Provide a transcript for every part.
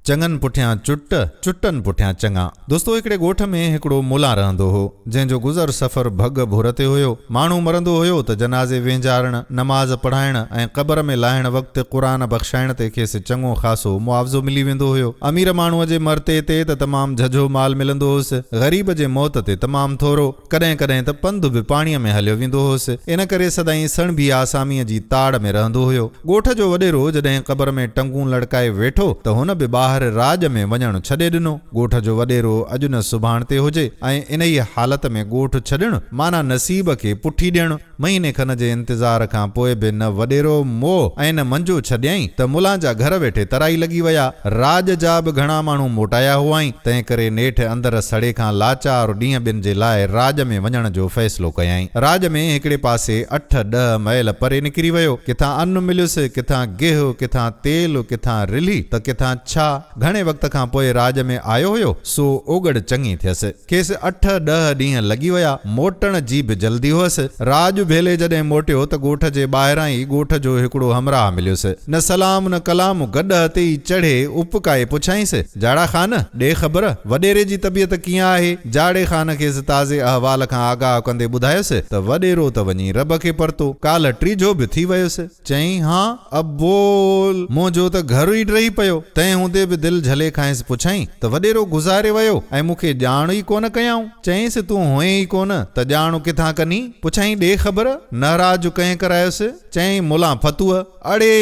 چڱن پٺيان چٽ، چٽن پٺيان چڱا. دوستو هڪڙي ڳوٺ ۾ هڪڙو ملان رهندو هو، جنهن جو گذر سفر ڀڳ ڀر تي هيو. ماڻهو مرندو هيو ته جنازي وهنجارڻ، نماز پڙهائڻ ۽ قبر ۾ لاهڻ وقت قرآن بخشائڻ تي کيس چڱو خاصو معاوضو ملي ويندو هيو. امير ماڻهوء جي مرتي تي ته تمام جهجهو مال ملندو هوس، غريب جي موت تي تمام ٿورو. ڪڏهن ڪڏهن ته پنڌ به پاڻيء ۾ هليو ويندو هوس. ان ڪري سدائين سڻڀي آساميء جي تاڙ ۾ رهندو هيو. ڳوٺ جو وڏيرو جڏهن قبر ۾ ٽنگون لڙڪائي ويٺو ته هن به ٻاهر راڄ ۾ وڃڻ ڇڏي ڏنو. ڳوٺ جو وڏيرو اڄ نه سڀاڻ تي هجي ۽ انهيء حالت ۾ ڳوٺ ڇڏڻ معنيٰ نصيب کي پٺي ڏيڻ. مهيني کن جي انتظار کان پوء به نه وڏيرو مئو ۽ نه منجو ڇڏيائين ته ملان جا گهر ويٺي ترائي لڳي ويا. راڄ جا به گهڻا ماڻهو موٽايا هئائين، تنهنڪري نيٺ اندر سڙي کان لاچار ڏينهن ٻن جي لاء راڄ ۾ وڃڻ جو فيصلو ڪيائين. راڄ ۾ هڪڙي پاسي اٺ ڏهه ميل پري نڪري ويو. ڪٿان ان مليس، ڪٿان گيهه، ڪٿان تيل، ڪٿان رلهي ته ڪٿان ڇا. گهڻي وقت کان پوء راڄ ۾ آيو هيو، سو اوڳڙ چڱي ٿيس. کيس اٺ ڏهه ڏينهن لڳي ويا. موٽڻ جي به جلدي هئس. راڄ ڀيلي جڏهن موٽيو ته ڳوٺ جي ٻاهران ئي ڳوٺ جو هڪڙو همراهه مليس. نه سلام نه ڪلام، گڏهه تي ئي چڙهي اپڪائي پڇيائينس، جاڙا خان! ڏي خبر، وڏيري جي طبيعت ڪيئن آهي؟ جاڙي خان کيس تازي احوال کان آگاهه ڪندي ٻڌايس ته وڏيرو ته وڃي رب کي پرتو، ڪالهه ٽيجهو به ٿي ويس. چيائين، هان، ابول! منهنجو ته گهر ئي ڊهي پيو. تنهن هوندي به دل جهلي کانئس پڇيائين ته وڏيرو گذاري ويو ۽ مون کي ڄاڻ ئي ڪونه ڪيائون؟ چيائينس، تون هئين ئي ڪونه ته ڄاڻ ڪٿان ڪني؟ پڇيائين، ڏي خبر، نهراج ڪنهن ڪرايس؟ چيائين، ملان فتوء. اڙي!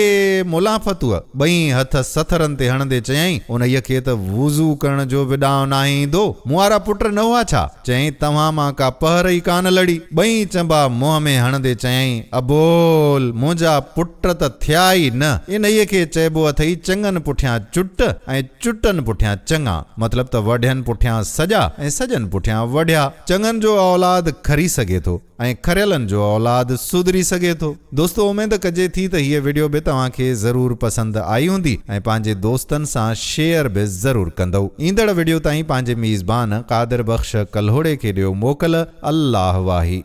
ملان فتوء! ٻئي هٿ سٿرن تي هڻندي چيائين، انهيء کي ته وضو ڪرڻ جو به ڏانء ناهي ايندو. مون وارا پٽ نه هئا ڇا؟ چيائين، توهان مان ڪا پهر ئي ڪانه لڙي. ٻئي چنبا منهن ۾ هڻندي چيائين، ابول! منهنجا پٽ ته ٿيا ئي نه. انهيء کي چئبو اٿئي چڱن پٺيان چٽ ۽ چٽن پٺيان چڱا. مطلب ته وڍين پٺيان سڄا ۽ سڄن پٺيان وڍيا. چڱن جو اولاد کري سگهي ٿو. ۽ کريلن جو اولاد سڌري سگهي ٿو. دوستو اميد ڪجي ٿي ته هيء وڊيو به توهان کي ضرور پسند آئي هوندي ۽ پنهنجي دوستن سان شيئر به ضرور ڪندؤ. ايندڙ وڊيو تائين پنهنجي ميزبان قادر بخش ڪلهوڙي کي ڏيو موڪل الله واهي.